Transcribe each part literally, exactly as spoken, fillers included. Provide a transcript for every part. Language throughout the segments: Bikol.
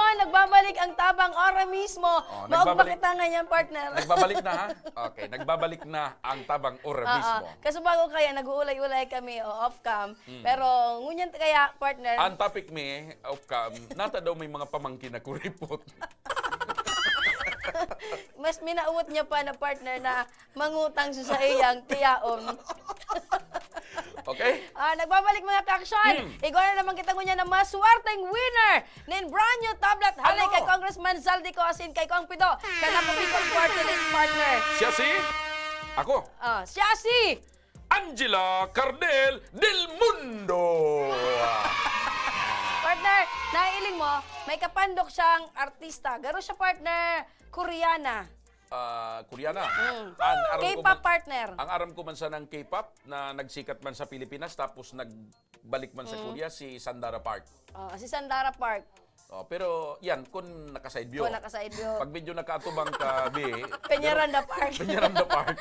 Nagbabalik ang tabang ora mismo. Oh, Maugma nagbabalik. Kita ngayon, partner. Nagbabalik na, ha? Okay, nagbabalik na ang tabang ora Oo. Mismo. Kaso bago kaya, nag-uulay-ulay kami o off-cam. Hmm. Pero ngunyan kaya, partner. Ang topic mi, off-cam, nata daw may mga pamangkin na kuripot. Mas minauot niya pa na partner na mangutang sa saiyang tiyaon. Okay? Ah, nagbabalik mga ka-aksyon. Hmm. Igwa na naman kita ngunyan na maswerteng winner nin brand new tablet halay Ano? Kay Congressman Zaldy Co asin kay Kong Pido. Kanapo Bicol Party List partner. Siya si? Ako. Ah, siya si Angela Cardel Del Mundo. Partner, naiiling mo, may kapandok siyang artista. Garo siya partner, Koreana. Ah, Koreana. Mm. An, aram ko K-pop man, partner. Ang aram ko man sanang K-pop na nagsikat man sa Pilipinas tapos nagbalik man sa Mm. Korea, si Sandara Park. Oh, si Sandara Park. Oh, pero yan, kung naka-side view. Kung naka-side view. Pag medyo nakaatubang ka, bi, Peñaranda Park. Peñaranda Park.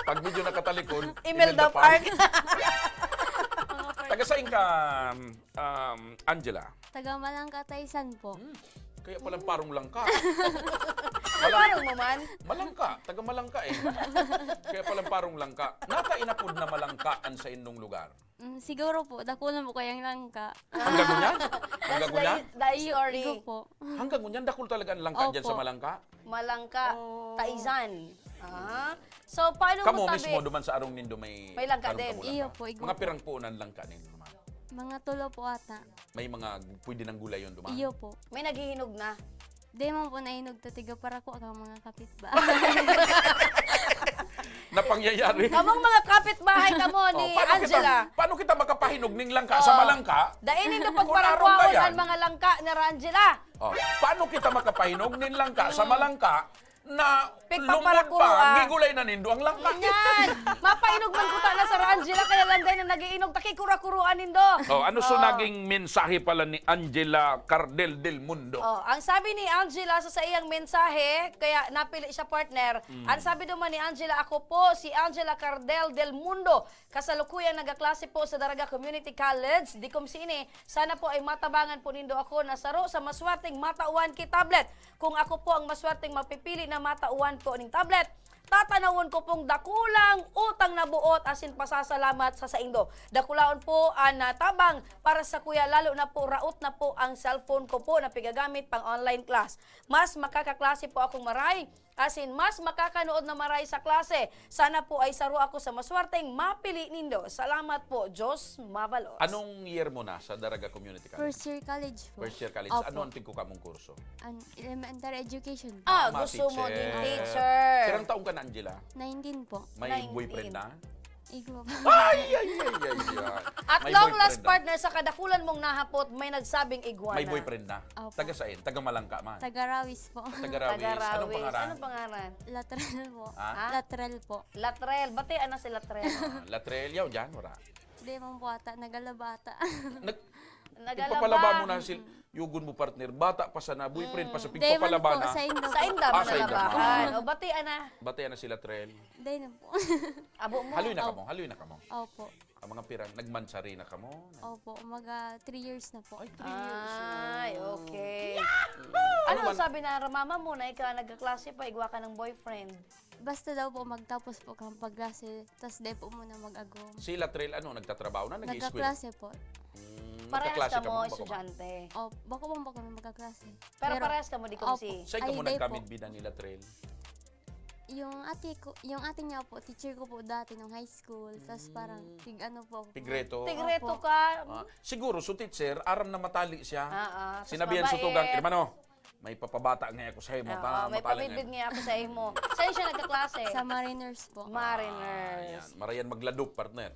Pag medyo nakatalikod, Imelda Imelda Park. Park. Taga saan ka, um, Angela? Taga Malangka, Taysan po. Hmm. Kaya palang parong langka. Parang mo man. Malangka. Taga Malangka eh. Kaya palang parong langka. Nata inapod na malangka an sa indong lugar? Mm, siguro po, dakulan po kayang langka. Hanggang ngunyan? Hanggang ngunyan? That's the, the Iyo, story. Igo po. Hanggang ngunyan, dakul talaga ang langka dyan sa Opo. Malangka? Malangka, Oh. Taizan. Ah. So, paano Kamo mo tabi? Mismo, duman sa arong nindo may May langka karon din. Kamo langka? Iyo po, igo Mga po. Pirang puunan langka nindo, ma'am? Mga tulo po ata. May mga pwede nang gulayon, duman? Iyo po. May naghihinog na. Di man po nainog ta tiga para ko ang mga kapitbahay. Na pangyayari. Kamong mga kapitbahay kamo ni Oh, paano Angela. Kita, paano kita makapahinog ning langka sa Oh. malangka? Dai nindo Kung arong pagparakwaon kaya. Ang mga langka ni Rangela. Oh, paano kita makapahinog nin langka sa Mm. malangka na Pigpaparakulo, lumod pa, ah. Gigulay na nindo ang langka. Yan! Mapainog man kuta na sa Rangela, kaya lang dahil na nag-iinog, takikura-kuruan nindo. Oh, ano so Oh. naging mensahe pala ni Angela Cardel Del Mundo? Oh, ang sabi ni Angela sa saiyang mensahe, kaya napili siya partner, Mm. ang sabi duman ni Angela, "Ako po si Angela Cardel Del Mundo. Kasalukuyang nagaklase po sa Daraga Community College. Di kum sini, sana po ay matabangan po nindo ako na saro sa maswerteng matawan ki tablet. Kung ako po ang maswerteng mapipili na matawan po ning tablet, tatanawon ko pong dakulang utang na buot asin pasasalamat sa saindo. Dakulaon po an, ah, tabang para sa kuya, lalo na po raot na po ang cellphone ko po na pigagamit pang online class. Mas makakaklase po akong maray, asin mas makakanood na maray sa klase. Sana po ay saro ako sa maswerteng mapili nindo. Salamat po, Diyos mabalos." Anong year mo na sa Daraga Community College? First year college po. First year college. Opo. Ano ang tigkukamong kurso? An elementary education po. Ah, Tama, gusto mo teacher. Din teacher. Pirang taong ka na, Angela? Nineteen po. May Nineteen. Boyfriend na? Igwa po. Ay, ay, ay, ay, ay. At May long last, boyfriend na. Partner, sa kadakulan mong nahapot, may nagsabing igwa May na. Boyfriend na? Opo. Taga saan? Taga Malangka man? Taga Rawis po. Taga Rawis. Taga Rawis. Anong pangaran? Anong pangaran? Latrel po. Ha? Ha? Latrel po. Latrel. Bati, ano si Latrel? Ah, Latrel, yaw dyan, wala. Di man po ata, nagalabata. Nag Nagalaba. Ipapalaba mo na sila. Yugon mo, partner. Bata pa sana, boyfriend pa sa Mm. Di man pigpapalaba po, na. Sa inda po. Sa inda Ah, sa inda manalabahan. man. O, bati, ana. Bati, ana, sila, Trel. Di na po. Abo mo? Haloy na kamo, haloy na kamo. Opo. Ang mga pirang, nagmansari na kamo. Opo, mga three years na po. Ay, three years na. Ay, okay. Ano Ano man? Sabi na mama mo na ikaw nagkaklase pa, igwa ka ng boyfriend? Basta daw po magtapos po kang pagklase, tas di po muna mag-agom. Si Latrell, ano, nagtatrabaho na, nag-i-school? Nagkaklase po. Mm, Parehas magkaklase ka kamo, mo, bako ba? Estudyante. O, bako man po kami magkaklase. Pero Pero, parehas kamo, di ko opo. si Saan Ay, kamo di po. nagkamidbidan ni Latrell? Yung ate ko, yung ate niya po, teacher ko po dati nung high school. Tas parang, Mm. tig ano po ako. Tigreto? Tigreto Opo. ka. Ah, siguro, so teacher, aram na matali siya. Ah, ah. Tas Sinabihan sa mabait. Tugang, "Hermano, may papabata nga ako sa imo, Oo, ta may matali nga." Pamidbid nga ako sa imo. Saan siya nagkaklase? Sa Mariners po. Mariners. Ah, yan. Marayan magladop, partner.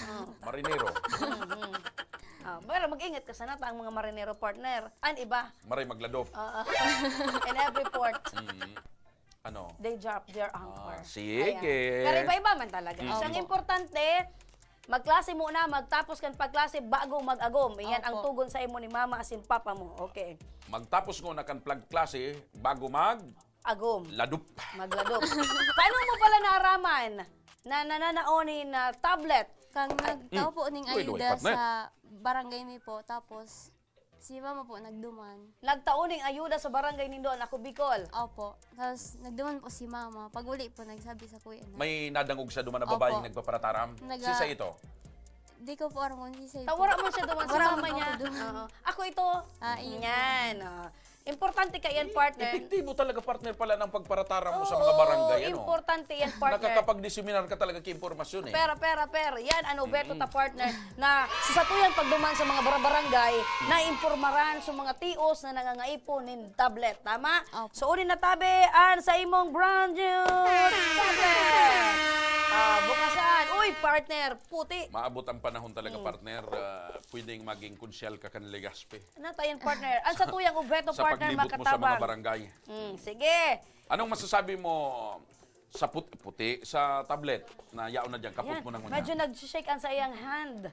Oh. Marinero. Mhm. Ah, pero mag-ingat ka sana ta ang mga marinero partner. An iba. Maray magladop. Oo. In every port. Mm. Ano? They drop their anchor. Ah, sige. Ayan. Pero iba-iba man talaga. Mm. So, ang importante, magklase muna, magtapos kan pagklase bago mag-agom. Iyan ang Opo. tugon sa imo ni mama asin papa mo. Okay. Magtapos muna kan pagklase bago mag Agom. Ladup. Magladup. Paano mo pala naaraman na nananaon nin, ah, tablet? Kang nagtao po ning Wait, wait, ayuda partner. Sa barangay mi po, tapos Si mama po nagduman. Nagtao ning ayuda sa barangay nindo, Ako Bicol. Opo. Tapos nagduman po si mama. Pag-uli po, nagsabi sa kuya na. May nadangog sa duman na babaeng Opo. nagpaparataram? Naga- Sisay ito? Di ko po aram kung sisay Sa po. wala man siya duman, sa Wala mama man niya. ako duman. Oo. Ako ito. Ah, iyo po. Yan, oh. Importante ka yan, Eh, partner. epektibo talaga, partner, pala ng pagparataram mo sa mga Oo, barangay, ano? importante yan, partner. Nakakapag-diseminar ka talaga ka impormasyon, eh. Pero, pero, pero, yan, ano, Beto Mm. ta, partner, na sa satuyang pagduman sa mga bara-, barangay, naimpormaran sa mga tios na nangangaipo nin tablet, tama? Opo. So, uni na tabi, an sa imong brand new tablet. Ah, bukasan. Uy, partner, puti. Maabot ang panahon talaga, Mm. partner, ah, pwedeng maging konsyal ka kan Legazpi. Natayan, partner. Ang sa tuyang obheto, Sa partner, paglibot mo sa mga makatabang. barangay. Mm, sige. Anong masasabi mo sa put-, puti, sa tablet na yaon na dyan, kapot Ayan, mo na ngunyan? medyo nag-shake ang sa iyang hand.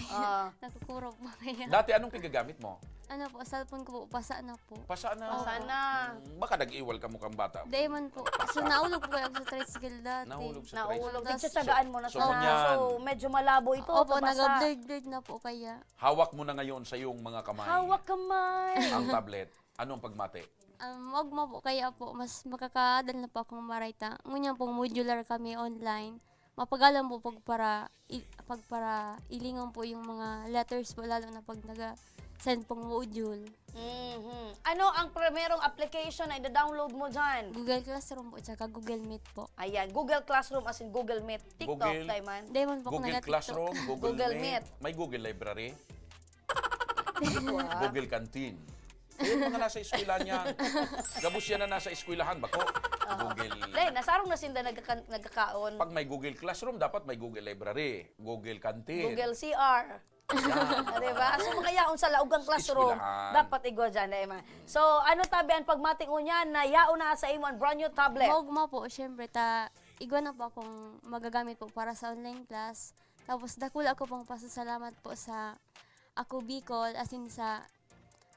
Ah. Nakukurog po kaya. Dati, anong pinagamit mo? Ano po, cellphone ko po, pasa na po. Pasa na. Pasa na. Mm, baka nag-iwal ka mo kang bata. Di man po. Pasa. So, naulog po kayo sa tricycle dati. Nahulog sa Naulog. tricycle. Tas Nagtsatsagaan mo na So, sana. ngunyan. So, medyo malabo ito, Opo, nabasa. nag-blurred-blurred na po kaya. Hawak mo na ngayon sa iyong mga kamay Hawak kamay. ang tablet. Ano ang pagmati? Um, wag mo po, kaya po, mas makakadal na po akong marayta. Ngunyan pong modular kami online. Mapagalan po pag para, i-, pag para ilingon po yung mga letters po, lalo na pag naga-send pong module. Mhm. Ano ang primerong application na ida-download mo dyan? Google Classroom po, tsaka Google Meet po. Ayan, Google Classroom as in Google Meet. TikTok, Google Daiman? Daiman po, Google nag-TikTok. Classroom, Google Google Meet. Meet. May Google Library. Wow. Google Canteen. Yung mga nasa eskwelahan yan. Gabos yan na nasa eskwelahan, bako. Oo. Google. Dai, nasarong na sinda nagkaka-, nagkakaon. Pag may Google Classroom, dapat may Google Library, Google Canteen. Google C R. Yan. Ah, di ba? So, mga yaon sa laog ang classroom, Eskwelahan. dapat igwa dyan, di ba? So, ano tabi ang pagmating unyan na yaon na sa imo ang brand new tablet? Maugma po, syempre, ta, igwa na po akong magagamit po para sa online class. Tapos, dakula ko pong pasasalamat po sa Ako Bicol, as in sa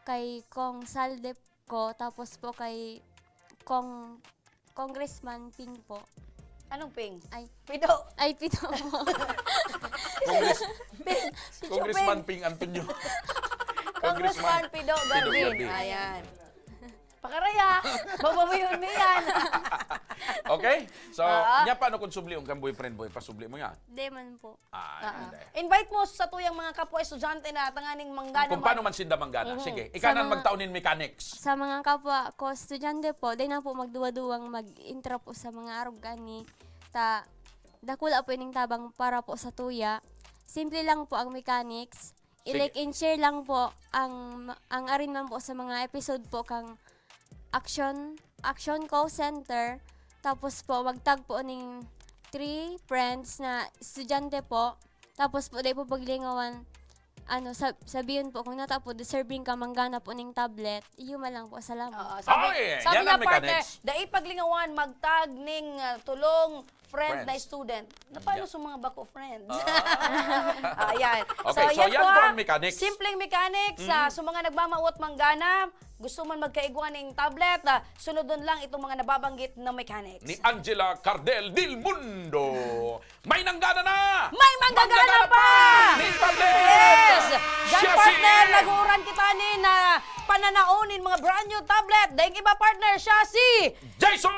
kay Cong Saldep ko, tapos po kay Cong, Congressman Ping po. Anong Ping? Ay. Pido. Ay, Pido po. Congress-, Ping. Si Congressman Chuping. Ping Antonio. Congressman Pido Pido Garbin. Garbin. Ayan. Pakaraya, babawion mo yan. Okay? So, Oo. nya paano kung subli ang kang boyfriend mo, ipasubli mo yan? Di man po. Ah, Ah, hindi. invite mo sa tuyang mga kapwa estudyante na tanganing manggana Kung man. paano man sinda manggana. Mhm. Sige, Sa ikanan mga magtao nin mechanics. Sa mga kapwa ko estudyante po, di na po magduwa-duwang mag-intro po sa mga arog kani. Ta, dakula po ining tabang para po sa tuya. Simple lang po ang mechanics. Sige. I-like and share lang po ang, ang arin man po sa mga episode po kang Action, Action Call Center. Tapos po, magtag po ning three friends na estudyante po. Tapos po, dai po paglingawan, ano, sab-, sabihin po, kung nata po, deserving ka, manggana po ning tablet. Iyo man lang po, salamat. Oo, sabi, Ay, sabi yan niya, ang partner, mechanics. dai paglingawan, magtag ning, ah, tulong friend Friends. na student. Na paano Yeah. sa mga bako friends? Ah. Ayan. Okay, So, so yan yan po po, ang ah. mechanics. Simpleng mechanics, ah, Mm. sa mga nagmamawot manggana, gusto man magkaigwa ning tablet, ah, sunodon lang itong mga nababanggit na mechanics. Ni Angela Cardel Del Mundo. May nanggana na! May manggagana Manggagana pa! pa! Ni tablet! Yes! Diyan, Siya si partner, nag-uuran kita ni na pananaon nin mga brand new tablet. Daing iba, partner, siya si Jason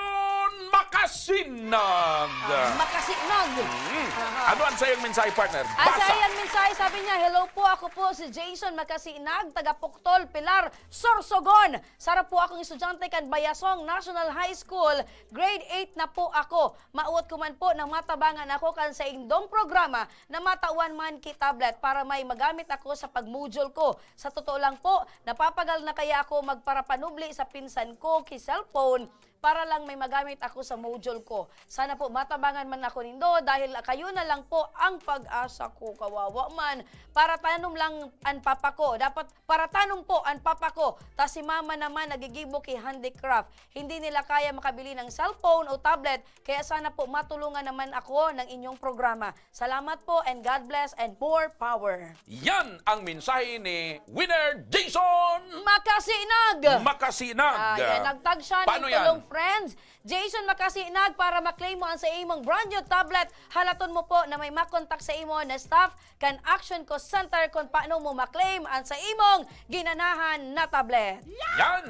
Makasinag. Ah, Makasinag. Mm. Aha. Ano ang sayang mensahe, partner? Ang Basa. sayang mensahe, sabi niya, "Hello po, ako po si Jason Makasinag, taga Poctol, Pilar, Sorsogon. Saro po akong estudyante kan Bayasong National High School. Grade eight na po ako. Mawot ko man po na matabangan ako kan saindong programa na matawan man ki tablet para may magamit ako sa pag-module ko. Sa totoo lang po, napapagal na kaya ako magparapanubli sa pinsan ko ki cellphone para lang may magamit ako sa module ko. Sana po matabangan man ako nindo dahil kayo na lang po ang pag-asa ko. Kawawa man. Paratanom lang an papa ko. Dapat paratanom po an papa ko. Ta si mama naman nagigibo ki handicraft. Hindi nila kaya makabili ng cellphone o tablet. Kaya sana po matulungan naman ako ng inyong programa. Salamat po and God bless and more power." Yan ang mensahe ni Winner Jason Makasinag! Makasinag. Ah, yan. Nagtag siya ng Paano yan? tulong friends, Jason Makasinag, para ma-claim mo ang sa imong brand new tablet. Halaton mo po na may makontak sa imo na staff kan Action Call Center kung paano mo ma-claim ang sa imong ginanahan na tablet. Yan!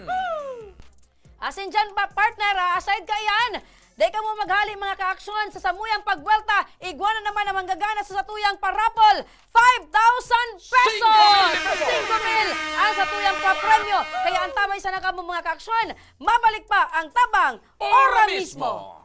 Asin dyan ba, partner, ah, aside kaiyan, di ka mo maghali, mga ka-aksyon, sa samuyang pagbuwelta, igwa na naman ang manggagana sa satuyang parapol, five thousand pesos! Singko mil pesos! Singko mil ang satuyang papremyo. Kaya antabay sana kamo, mga ka-aksyon, mabalik pa ang Tabang Ora mismo!